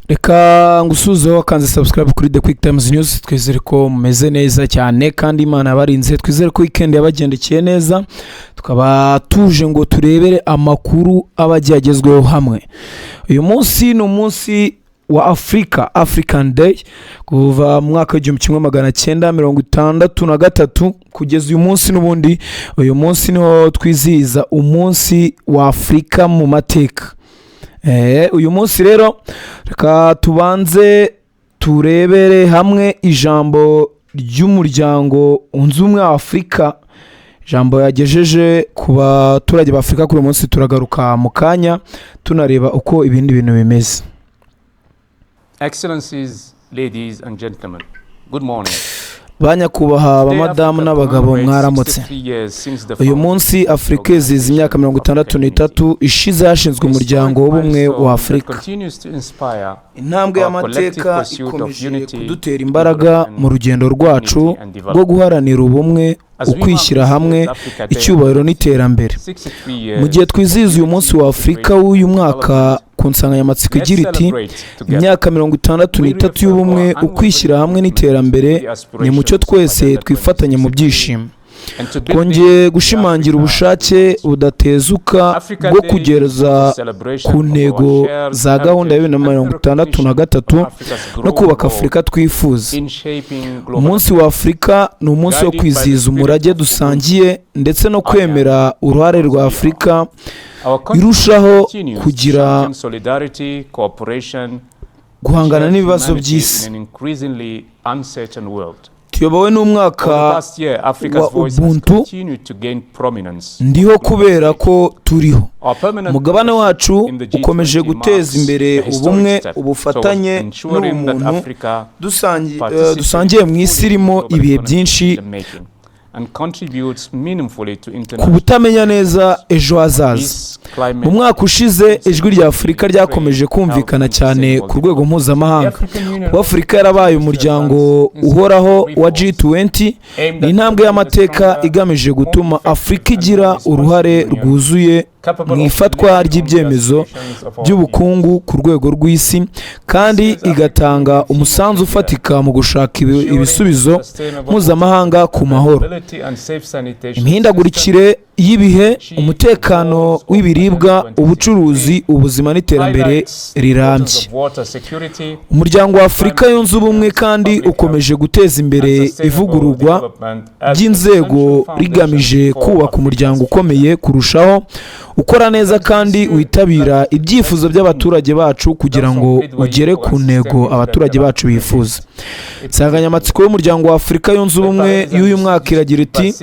Reka ngusuhuzeho wakanze subscribe kuri The Quick Times News. Twizere ko mumeze neza cyane kandi Imana yabarinze. Twizere ko weekend yabagendekeye neza. Tukaba tuje ngo turebere amakuru aba agiye agezweho hamwe. Uyu munsi ni umunsi wa Afurika, African Day. Kuva mu mwaka w'1963 kugeza uyu munsi, n'ubundi uyu munsi niho twizihiza umunsi wa Afurika mu mateka. Uyu munsi rero reka tubanze turebere hamwe ijambo ry'Umuryango Wunze Ubumwe wa Afurika, ijambo yagejeje ku baturage ba Afurika kuri uyu munsi. Turagaruka mu kanya tunareba uko ibindi bintu bimeze. Excellencies, ladies and gentlemen, good morning. Ba nyakubahwa, abamadamu n'abagabo, mwaramutse. Uyu munsi Afurika izihiza imyaka 63 ishize hashinzwe Umuryango w'Ubumwe wa Afurika. Intambwe y'amateka ikomeje kudutera imbaraga mu rugendo rwacu rwo guharanira ubumwe, ukwishyira hamwe, icyubahiro n'iterambere. Mu gihe twizihiza uyu munsi wa Afurika w'uyu mwaka ku nsanganyamatsiko igira iti: "Imyaka 63 y'ubumwe, ukwishyira hamwe n'iterambere", ni mucyo twese twifatanye mu byishimo. Twongeye gushimangira ubushake budatezuka bwo kugeza ku ntego za gahunda ya 2063 no kubaka Afurika twifuza. Umunsi wa Afurika ni umunsi wo kwizihiza umurage dusangiye ndetse no kwemera uruhare rwa Afurika irushaho kugira guhangana n'ibibazo by'isi. Tuyobowe n'umwaka wa Ubuntu, "Ndiho kubera ko turiho". Umugabane wacu ukomeje guteza imbere ubumwe, ubufatanye n'ubumuntu dusangiye mu isi irimo ibihe byinshi ku butamenya neza ejo hazaza. Mu mwaka ushize, ijwi rya Afurika ryakomeje kumvikana cyane ku rwego mpuzamahanga. Kuba Afurika yarabaye umuryango uhoraho wa G20 ni intambwe y'amateka igamije gutuma Afurika igira uruhare rwuzuye mu ifatwa ry'ibyemezo by'ubukungu ku rwego rw'isi, kandi igatanga umusanzu ufatika mu gushaka ibisubizo mpuzamahanga ku mahoro, imihindagurikire y'ibihe, umutekano w'ibiribwa, ubucuruzi, ubuzima n'iterambere rirambye. Umuryango wa Afurika Yunze Ubumwe kandi ukomeje guteza imbere ivugururwa ry'inzego rigamije kubaka umuryango ukomeye kurushaho, ukora neza kandi witabira ibyifuzo by'abaturage bacu, kugira ngo ugere ku ntego abaturage bacu bifuza. Insanganyamatsiko y'Umuryango wa Afurika Yunze Ubumwe y'uyu mwaka iragira iti: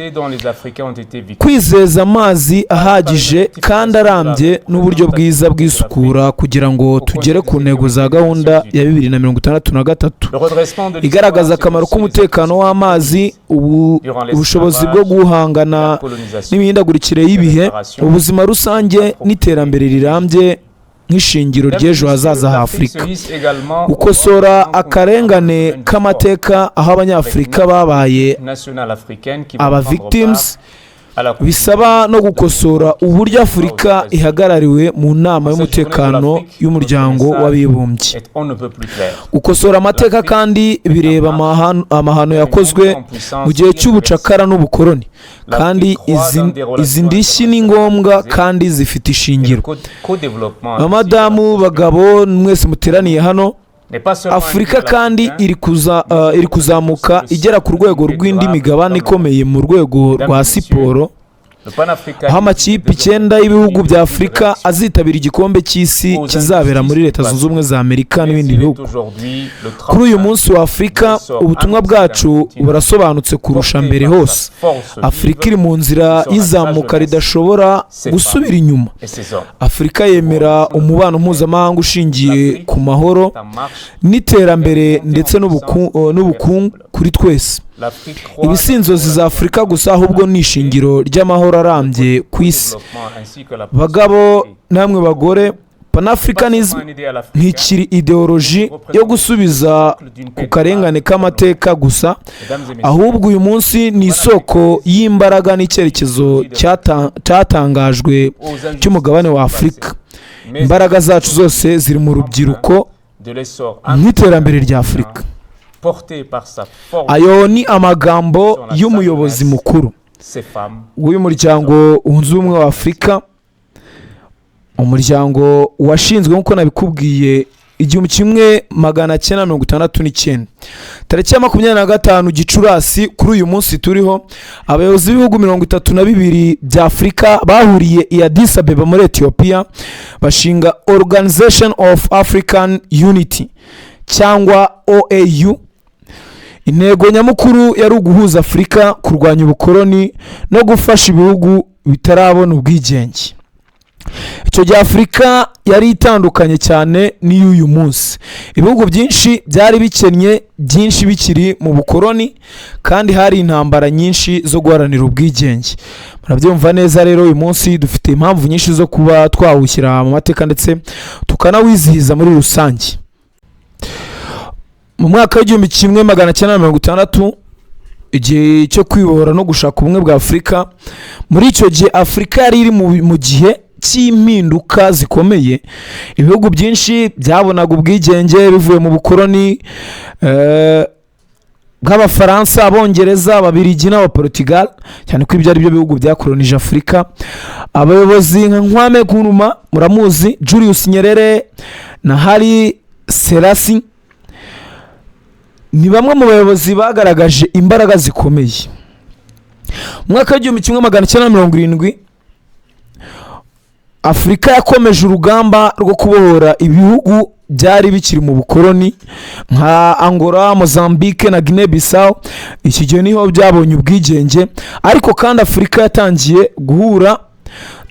"Kwizeza amazi ahagije kandi arambye n'uburyo bwiza bw'isukura kugira ngo tugere ku ntego za gahunda ya 2063", igaragaza akamaro k'umutekano w'amazi, ubushobozi bwo guhangana n'imihindagurikire y'ibihe, ubuzima rusange n'iterambere rirambye nk'ishingiro ry'ejo hazaza ha Afurika. Gukosora akarengane k'amateka aho Abanyafurika babaye aba victims bisaba no gukosora uburyo Afurika ihagarariwe mu Nama y'Umutekano y'Umuryango w'Abibumbye. Gukosora amateka kandi bireba amahano yakozwe mu gihe cy'ubucakara n'ubukoloni, kandi izi ndishyi ni ngombwa kandi zifite ishingiro. Abadamu, bagabo, mwese muteraniye hano, Afurika kandi iri kuzamuka igera ku rwego rw'indi migabane ikomeye mu rwego rwa siporo, aho amakipe 9 y'ibihugu bya Afurika azitabira Igikombe cy'Isi kizabera muri Leta Zunze Ubumwe za Amerika n'ibindi bihugu. Kuri uyu munsi wa Afurika, ubutumwa bwacu burasobanutse kurusha mbere hose: Afurika iri mu nzira y'izamuka ridashobora gusubira inyuma. Afurika yemera umubano mpuzamahanga ushingiye ku mahoro n'iterambere ndetse n'ubukungu kuri twese. Ibi si inzozi za Afurika gusa, ahubwo ni ishingiro ry'amahoro arambye ku isi. Bagabo namwe bagore, Panafricanism ntikiri ideoloji yo gusubiza ku karengane k'amateka gusa, ahubwo uyu munsi ni isoko y'imbaraga n'icyerekezo cyatangajwe cy'umugabane wa Afurika. Imbaraga zacu zose ziri mu rubyiruko. De l'essor nk'iterambere rya Afurika. porté par sa force, Ayo ni amagambo y'umuyobozi mukuru ces femmes w'uyu muryango wunze ubumwe wa Afurika, umuryango washinzwe, nk'uko nabikubwiye, 1969, tariki ya 25 Gicurasi. Kuri uyu munsi turiho, abayobozi b'ibihugu 32 bya Afurika bahuriye i Addis Abeba muri Etiyopiya, bashinga Organization of African Unity cyangwa OAU. Intego nyamukuru yari uguhuza Afurika, kurwanya ubukoloni no gufasha ibihugu bitarabona ubwigenge. Icyo gihe Afurika yari itandukanye cyane n'iy'uyu munsi. Ibihugu byinshi byari bikennye, byinshi bikiri mu bukoloni, kandi hari intambara nyinshi zo guharanira ubwigenge. Murabyumva neza rero, uyu munsi dufite impamvu nyinshi zo kuba twawushyira mu mateka ndetse tukanawizihiza muri rusange. Mu mwaka w'1960, igihe cyo kwibohora no gushaka ubumwe bwa Afurika, muri icyo gihe Afurika yari iri mu gihe cy'impinduka zikomeye. Ibihugu byinshi byabonaga ubwigenge bivuye mu bukoloni bw'Abafaransa, Abongereza, Ababiligi n'Abaportugal, cyane ko ibyo ari byo bihugu byakolonije Afurika. Abayobozi nka Kwame Nkrumah, muramuzi, Julius Nyerere na Haile Selassie ni bamwe mu bayobozi bagaragaje imbaraga zikomeye. Mu mwaka w'1970, Afurika yakomeje urugamba rwo kubohora ibihugu byari bikiri mu bukoloni nka Angola, Mozambique na Guinea Bissau. Iki gihe niho byabonye ubwigenge. Ariko kandi Afurika yatangiye guhura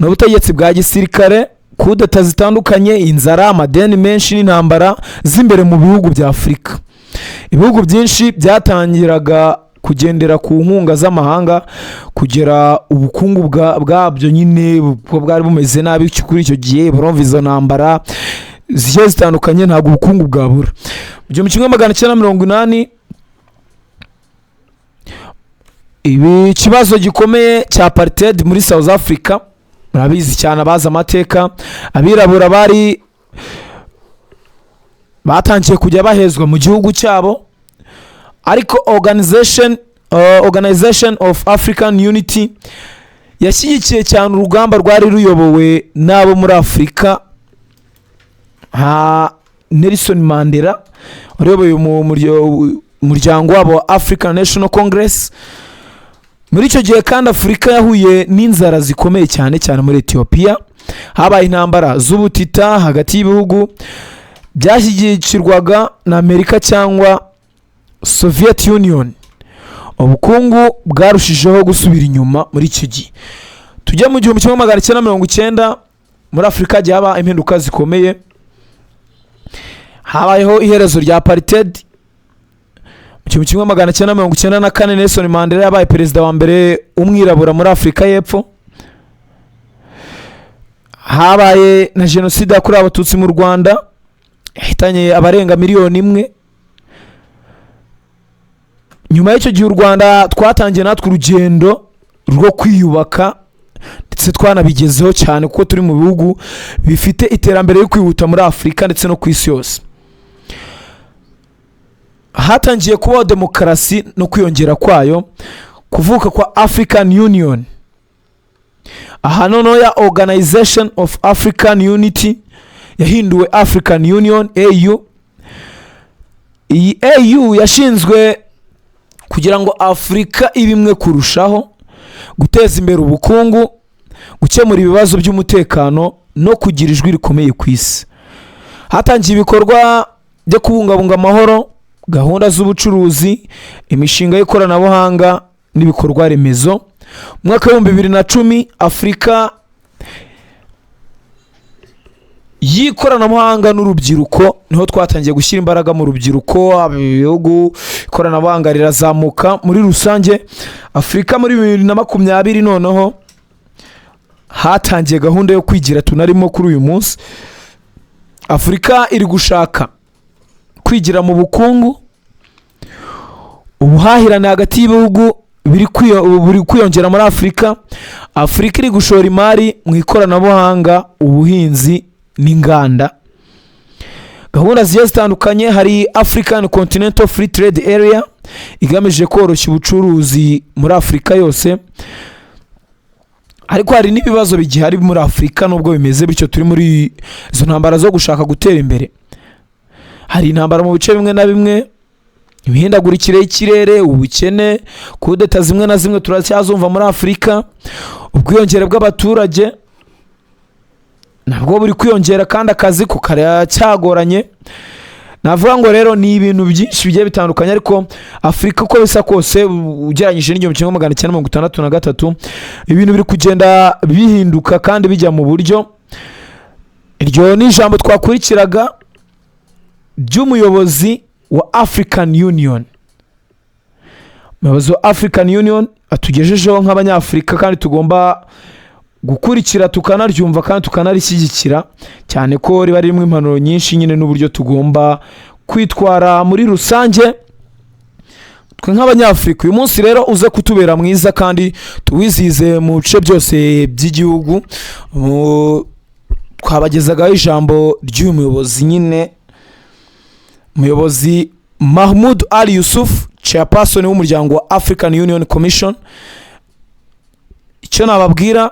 n'ubutegetsi bwa gisirikare, kudeta zitandukanye, inzara, amadeni menshi n'intambara z'imbere mu bihugu bya Afurika. Ibihugu byinshi byatangiraga kugendera ku nkunga z'amahanga kugera ubukungu bwabyo nyine bwo bwari bumeze nabi kuri icyo gihe. Barumva izo ntambara zigiye zitandukanye, ntabwo ubukungu bwabura. Mu 1980, ibi kibazo gikomeye cya apartheid muri South Africa, murabizi cyane abazi amateka. Abirabura bari batangiye kujya bahezwa mu gihugu cyabo, ariko Organization of African Unity yashyigikiye cyane urugamba rwari ruyobowe n'abo muri Afurika nka Nelson Mandela wayoboye umuryango wabo wa African National Congress. Muri icyo gihe kandi Afurika yahuye n'inzara zikomeye, cyane cyane muri Etiyopiya. Habaye intambara z'ubutita hagati y'ibihugu byashyigikirwaga na Amerika cyangwa Soviet Union. Ubukungu bwarushijeho gusubira inyuma muri icyo gihe. Tujya mu 1990, muri Afurika hagiye haba impinduka zikomeye. Habayeho iherezo rya apartheid mu 1994. Nelson Mandela yabaye perezida wa mbere w'umwirabura muri Afurika y'Epfo. Habaye na Jenoside yakorewe Abatutsi mu Rwanda, yahitanye abarenga miliyoni 1. Nyuma y'icyo gihe, u Rwanda twatangiye natwe urugendo rwo kwiyubaka, ndetse twanabigezeho cyane kuko turi mu bihugu bifite iterambere ryo kwihuta muri Afurika ndetse no ku isi yose. Hatangiye kubaho demokarasi no kwiyongera kwayo, kuvuka kwa African Union. Aha noneho ya Organization of African Unity yahinduwe African Union, AU. Iyi AU yashinzwe kugira ngo Afurika ibe imwe kurushaho, guteza imbere ubukungu, gukemura ibibazo by'umutekano no kugira ijwi rikomeye ku isi. Hatangiye ibikorwa byo kubungabunga amahoro, gahunda z'ubucuruzi, imishinga y'ikoranabuhanga n'ibikorwa remezo. Mu mwaka w'2010, Afurika y'ikoranabuhanga n'urubyiruko, niho twatangiye gushyira imbaraga mu rubyiruko, ibihugu, ikoranabuhanga rirazamuka muri rusange. Afurika muri 2020 noneho hatangiye gahunda yo kwigira tunarimo kuri uyu munsi. Afurika iri gushaka kwigira mu bukungu. Ubuhahirane hagati y'ibihugu buri kwiyongera muri Afurika. Afurika iri gushora imari mu ikoranabuhanga, ubuhinzi n'inganda. Gahunda zigiye zitandukanye, hari African Continental Free Trade Area igamije koroshya ubucuruzi muri Afurika yose. Ariko hari n'ibibazo bigihari muri Afurika. Nubwo bimeze bityo, turi muri izo ntambara zo gushaka gutera imbere, hari intambara mu bice bimwe na bimwe, imihindagurikire y'ikirere, ubukene, kudeta zimwe na zimwe turacyazumva muri Afurika. Ubwiyongere bw'abaturage nabwo buri kwiyongera, kandi akazi ko karacyagoranye. Navuga ngo rero ni ibintu byinshi bigiye bitandukanye, ariko Afurika uko bisa kose, ugereranyije n'1963, ibintu biri kugenda bihinduka kandi bijya mu buryo. Iryo ni ijambo twakurikiraga ry'umuyobozi wa African Union. Umuyobozi wa African Union atugejejeho nk'Abanyafurika, kandi tugomba gukurikira, tukanaryumva kandi tukanarishyigikira cyane, ko riba ririmo impanuro nyinshi nyine n'uburyo tugomba kwitwara muri rusange twe nk'Abanyafurika. Uyu munsi rero uze kutubera mwiza kandi tuwizihize mu bice byose by'igihugu. Twabagezagaho ijambo ry'uyu muyobozi nyine, umuyobozi Mahmoud Ali Yusuf, chairperson w'umuryango wa African Union Commission. Icyo nababwira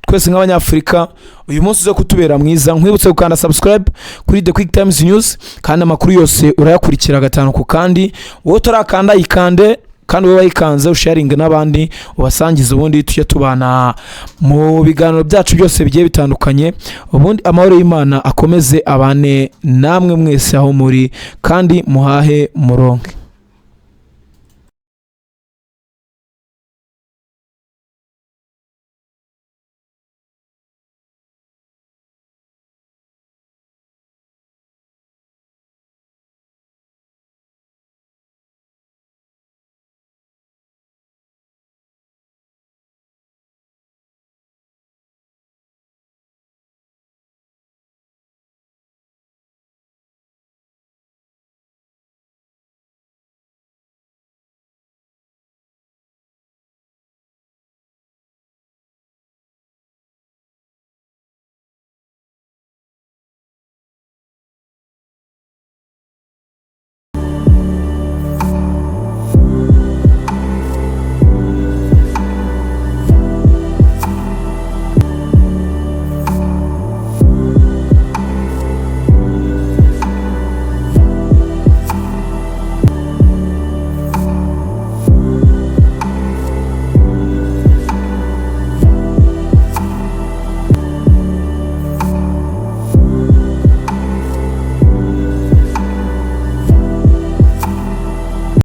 twese nk'Abanyafurika, uyu munsi uze kutubera mwiza. Nkwibutse gukanda subscribe kuri The Quick Times News, kandi amakuru yose urayakurikira gatanu ku kandi. Wowe utarakanda, yikande, kandi wowe wayikanze usharinge n'abandi, ubasangize, ubundi tujye tubana mu biganiro byacu byose bigiye bitandukanye. Ubundi amahoro y'Imana akomeze abane namwe mwese aho muri, kandi muhahe muronke.